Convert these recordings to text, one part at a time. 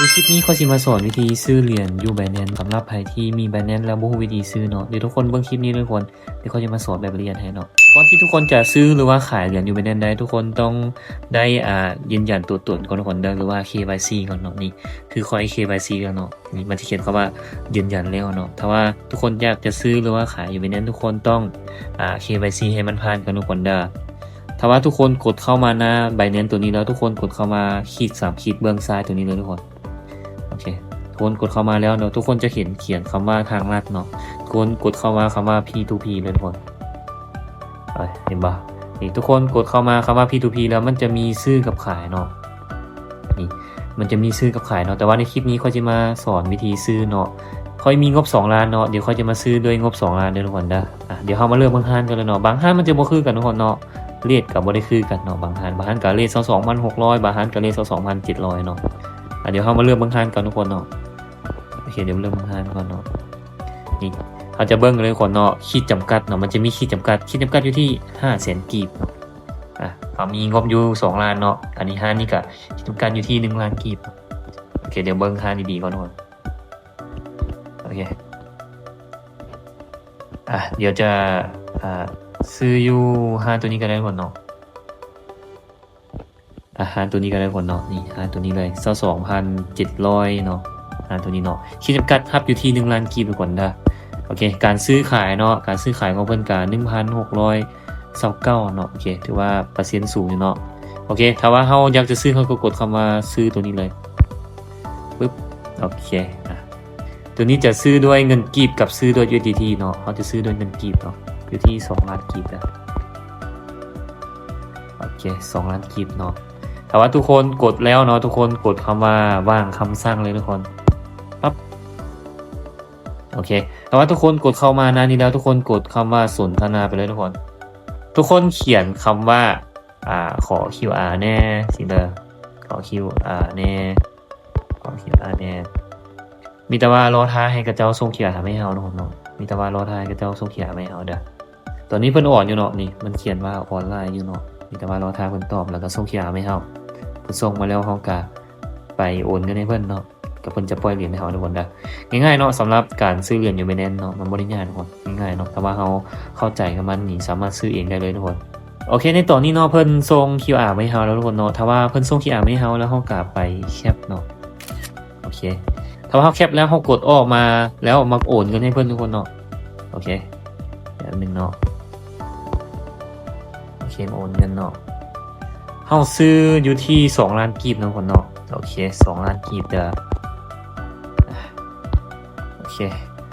ໃນຄລິບນີ້ຂ້ອຍຊິມາສອນວິທີຊື້ຫຼຽນຢູ່ Binance ສຳລັບໃຜທີ່ມີ Binance ແລ້ວບໍ່ຮູ້ວິທີຊື້ເນາະ. ດຽວທຸກຄົນເບິ່ງຄລິບນີ້ເດີທຸກຄົນ ດຽວຂ້ອຍຈະມາສອນແບບລະອຽດໃຫ້ເນາະ. ກ່ອນທີ່ທຸກຄົນຈະຊື້ ຫຼືວ່າຂາຍຫຼຽນຢູ່ Binance ໄດ້ ທຸກຄົນຕ້ອງໄດ້ ອ່າ ຢືນຢັນຕົວຕົນກ່ອນທຸກຄົນເດີ ຫຼືວ່າ KYC ກ່ອນເນາະ. ນີ້ຄືຂ້ອຍ KYC ແລ້ວເນາະ. ນີ້ມັນຈະຂຽນຄຳວ່າຢືນຢັນແລ້ວເນາະ. ຖ້າວ່າທຸກຄົນຢາກຈະຊື້ ຫຼືວ່າຂາຍຢູ່ Binance ທຸກຄົນຕ້ອງ ອ່າ KYC ໃຫ້ມັນຜ່ານກ່ອນທຸກຄົນເດີ. ຖ້າວ່າທຸກຄົນກົດເຂົ້າມາໜ້າ Binance ຕົວນີ້ແລ້ວ ທຸກຄົນກົດເຂົ້າມາຂີດສາມຂີດເບື້ອງຊ້າຍຕົວນີ້ເລີຍທຸກຄົນ. ໂອເຄ ທຸກຄົນກົດເຂົ້າມາແລ້ວເນາະ ທຸກຄົນຈະເຫັນຂຽນຄຳວ່າທາງລັດເນາະ. ທຸກຄົນກົດເຂົ້າມາຄຳວ່າ P two P ເລີຍທຸກຄົນ. ເອີ ເຫັນບໍ່? ນີ້ທຸກຄົນກົດເຂົ້າມາຄຳວ່າ P two P ແລ້ວມັນຈະມີຊື້ກັບຂາຍເນາະ. ນີ້ມັນຈະມີຊື້ກັບຂາຍເນາະ ແຕ່ວ່າໃນຄລິບນີ້ຂ້ອຍຈະມາສອນວິທີຊື້ເນາະ. ຂ້ອຍມີງົບສອງລ້ານເນາະ ດຽວຂ້ອຍຈະມາຊື້ດ້ວຍງົບສອງລ້ານເດີທຸກຄົນເດີ. ອ່ະ ດຽວເຮົາມາເລີ່ມເບິ່ງຮ້ານກັນເລີຍເນາະ. ບາງຮ້ານມັນຈະບໍ່ຄືກັນທຸກຄົນເນາະ ເຣດກໍບໍ່ໄດ້ຄືກັນເນາະ. ບາງຮ້ານ ບາງຮ້ານກໍເຣດຊາວສອງພັນຫົກຮ້ອຍ ບາງຮ້ານກໍເຣດຊາວສອງພັນເຈັດຮ້ອຍເນາະ. ອ່ະ ດຽວເຮົາມາເລີ່ມເບິ່ງຮ້ານກັນທຸກຄົນເນາະ. ໂອເຄ ດຽວເລີ່ມເບິ່ງຮ້ານກ່ອນເນາະ. ນີ້ເຮົາຈະເບິ່ງເລີຍທຸກຄົນເນາະ ຂີດຈຳກັດເນາະ ມັນຈະມີຂີດຈຳກັດ ຂີດຈຳກັດຢູ່ທີ່ຫ້າແສນກີບເນາະ. ອ່ະ ເຮົາມີງົບຢູ່ສອງລ້ານເນາະ. ອັນນີ້ຮ້ານນີ້ກໍຂີດຈຳກັດຢູ່ທີ່ໜຶ່ງລ້ານກີບ. ໂອເຄ ດຽວເບິ່ງຮ້ານດີໆກ່ອນທຸກຄົນ. ໂອເຄ ອ່ະ ດຽວຈະ ອ່າ ຊື້ຢູ່ຮ້ານຕົວນີ້ກໍໄດ້ທຸກຄົນເນາະ. ອ່າ ຮ້ານຕົວນີ້ກໍໄດ້ທຸກຄົນເນາະ. ນີ້ຮ້ານຕົວນີ້ເລີຍ ຊາວສອງພັນເຈັດຮ້ອຍເນາະ. ຮ້ານຕົວນີ້ເນາະ ຂີດຈຳກັດຮັບຢູ່ທີ່ໜຶ່ງລ້ານກີບທຸກຄົນເດີ. ໂອເຄ ການຊື້ຂາຍເນາະ ການຊື້ຂາຍຂອງເພິ່ນກະໜຶ່ງພັນຫົກຮ້ອຍຊາວເກົ້າເນາະ. ໂອເຄ ຖືວ່າເປີເຊັນສູງຢູ່ເນາະ. ໂອເຄ ຖ້າວ່າເຮົາຢາກຈະຊື້ ເຮົາກໍກົດຄຳວ່າຊື້ຕົວນີ້ເລີຍ ປຶບ. ໂອເຄ ອ່ະ ຕົວນີ້ຈະຊື້ດ້ວຍເງິນກີບກັບຊື້ດ້ວຍ USDT ເນາະ. ເຮົາຈະຊື້ດ້ວຍເງິນກີບເນາະ ຢູ່ທີ່ສອງລ້ານກີບເດີ. ໂອເຄ ສອງລ້ານກີບເນາະ. ຖ້າວ່າທຸກຄົນກົດແລ້ວເນາະ ທຸກຄົນກົດຄຳວ່າວາງຄຳສັ່ງເລີຍທຸກຄົນ. ປັບ ໂອເຄ ຖ້າວ່າທຸກຄົນກົດເຂົ້າມາໜ້ານີ້ແລ້ວ ທຸກຄົນກົດຄຳວ່າສົນທະນາໄປເລີຍທຸກຄົນ. ທຸກຄົນຂຽນຄຳວ່າ ອ່າ ຂໍ QR ແດ່ ຊີ້ເດີ ຂໍ QR ແດ່ ຂໍ QR ແດ່. ມີແຕ່ວ່າລໍຖ້າໃຫ້ເຂົາເຈົ້າສົ່ງ QR ມາໃຫ້ເຮົາເນາະ ເນາະ. ມີແຕ່ວ່າລໍຖ້າໃຫ້ເຂົາເຈົ້າສົ່ງ QR ມາໃຫ້ເຮົາເດີ. ຕອນນີ້ເພິ່ນອອນຢູ່ເນາະ ນີ້ມັນຂຽນວ່າອອນລາຍຢູ່ເນາະ. ມີແຕ່ວ່າລໍຖ້າເພິ່ນຕອບ ແລ້ວກໍສົ່ງ QR ມາໃຫ້ເຮົາ. ເພິ່ນສົ່ງມາແລ້ວ ເຮົາກໍໄປໂອນເງິນໃຫ້ເພິ່ນເນາະ ກໍເພິ່ນຈະປ່ອຍຫຼຽນໃຫ້ເຮົາທຸກຄົນເດີ. ງ່າຍໆເນາະ ສຳລັບການຊື້ຫຼຽນຢູ່ Binance ເນາະ ມັນບໍ່ໄດ້ຍາກທຸກຄົນ ງ່າຍໆເນາະ. ຖ້າວ່າເຮົາເຂົ້າໃຈກັບມັນນີ້ ສາມາດຊື້ເອງໄດ້ເລີຍທຸກຄົນ. ໂອເຄ ໃນຕອນນີ້ເນາະ ເພິ່ນສົ່ງ QR ມາໃຫ້ເຮົາແລ້ວທຸກຄົນເນາະ. ຖ້າວ່າເພິ່ນສົ່ງ QR ມາໃຫ້ເຮົາແລ້ວ ເຮົາກໍໄປແຄັບເນາະ. ໂອເຄ ຖ້າວ່າເຮົາແຄັບແລ້ວ ເຮົາກົດອອກມາແລ້ວ ເຮົາມາໂອນເງິນໃຫ້ເພິ່ນທຸກຄົນເນາະ. ໂອເຄ ແປັບໜຶ່ງເນາະ. ໂອເຄ ມາໂອນເງິນເນາະ. ເຮົາຊື້ຢູ່ທີ່ສອງລ້ານກີບເນາະທຸກຄົນເນາະ. ໂອເຄ ສອງລ້ານກີບເດີ. ໂອເຄ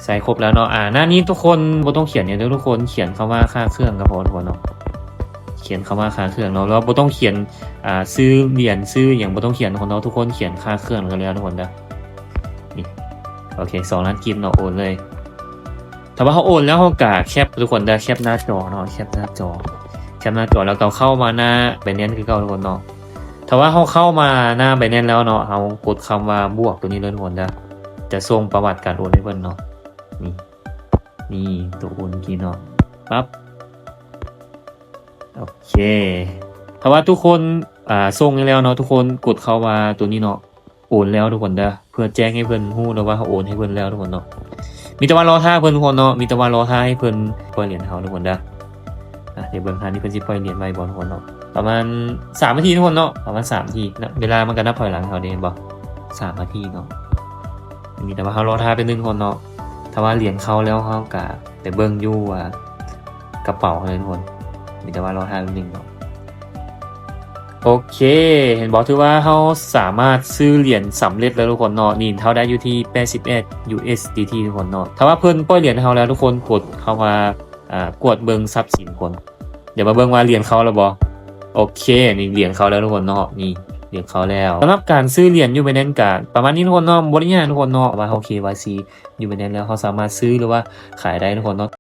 ໃສ່ຄົບແລ້ວເນາະ. ອ່າ ໜ້ານີ້ທຸກຄົນບໍ່ຕ້ອງຂຽນຫຍັງເດີ ທຸກຄົນຂຽນຄຳວ່າຄ່າເຄື່ອງກໍພໍທຸກຄົນເນາະ. ຂຽນຄຳວ່າຄ່າເຄື່ອງເນາະ ແລ້ວບໍ່ຕ້ອງຂຽນ ອ່າ ຊື້ຫຼຽນ ຊື້ຫຍັງ ບໍ່ຕ້ອງຂຽນທຸກຄົນເນາະ. ທຸກຄົນຂຽນຄ່າເຄື່ອງແລ້ວກໍແລ້ວທຸກຄົນເດີ. ນີ້ ໂອເຄ ສອງລ້ານກີບເນາະ ໂອນເລີຍ. ຖ້າວ່າເຮົາໂອນແລ້ວ ເຮົາກະແຄັບທຸກຄົນເດີ ແຄັບໜ້າຈໍເນາະ ແຄັບໜ້າຈໍ ແຄັບໜ້າຈໍ ແລ້ວກໍເຂົ້າມາໜ້າ Binance ຄືເກົ່າທຸກຄົນເນາະ. ຖ້າວ່າເຮົາເຂົ້າມາໜ້າ Binance ແລ້ວເນາະ ເຮົາກົດຄຳວ່າບວກຕົວນີ້ເລີຍທຸກຄົນເດີ ຈະສົ່ງປະຫວັດການໂອນໃຫ້ເພິ່ນເນາະ. ນີ້ ນີ້ຕົວໂອນກີ້ເນາະ ປັບ. ໂອເຄ ຖ້າວ່າທຸກຄົນ ອ່າ ສົ່ງໃຫ້ແລ້ວເນາະ ທຸກຄົນກົດເຂົ້າວ່າຕົວນີ້ເນາະ ໂອນແລ້ວທຸກຄົນເດີ ເພື່ອແຈ້ງໃຫ້ເພິ່ນຮູ້ເນາະວ່າເຮົາໂອນໃຫ້ເພິ່ນແລ້ວທຸກຄົນເນາະ. ມີແຕ່ວ່າລໍຖ້າເພິ່ນທຸກຄົນເນາະ ມີແຕ່ວ່າລໍຖ້າໃຫ້ເພິ່ນປ່ອຍຫຼຽນໃຫ້ເຮົາທຸກຄົນເດີ. ອ່ະ ດຽວເບິ່ງຫານີ້ເພິ່ນຊິປ່ອຍຫຼຽນໄວບໍ່ທຸກຄົນເນາະ. ປະມານສາມນາທີທຸກຄົນເນາະ ປະມານສາມນາທີນະ ເວລາມັນກໍນັບຖອຍຫຼັງໃຫ້ເຮົາເດ້ ເຫັນບໍ່ ສາມນາທີເນາະ. ມີແຕ່ວ່າເຮົາລໍຖ້າແປັບໜຶ່ງທຸກຄົນເນາະ. ຖ້າວ່າຫຼຽນເຂົ້າແລ້ວ ເຮົາກະໄປເບິ່ງຢູ່ ອ່າ ກະເປົາເຮົາເລີຍທຸກຄົນ. ມີແຕ່ວ່າລໍຖ້າແປັບໜຶ່ງເນາະ. ໂອເຄ ເຫັນບໍ່ ຖືວ່າເຮົາສາມາດຊື້ຫຼຽນສຳເລັດແລ້ວທຸກຄົນເນາະ. ນີ້ເຮົາໄດ້ຢູ່ທີ່ແປດສິບເອັດ USDT ທຸກຄົນເນາະ. ຖ້າວ່າເພິ່ນປ່ອຍຫຼຽນໃຫ້ເຮົາແລ້ວ ທຸກຄົນກົດເຂົ້າວ່າ ອ່າ ກວດເບິ່ງຊັບສິນທຸກຄົນ. ດຽວມາເບິ່ງວ່າຫຼຽນເຂົ້າແລ້ວບໍ່. ໂອເຄ ນີ້ຫຼຽນເຂົ້າແລ້ວທຸກຄົນເນາະ. ນີ້ຫຼຽນເຂົ້າແລ້ວ. ສຳລັບການຊື້ຫຼຽນຢູ່ Binance ກະປະມານນີ້ທຸກຄົນເນາະ ບໍ່ໄດ້ຍາກທຸກຄົນເນາະ. ວ່າເຮົາ KYC ຢູ່ Binance ແລ້ວ ເຮົາສາມາດຊື້ ຫຼືວ່າຂາຍໄດ້ທຸກຄົນເນາະ.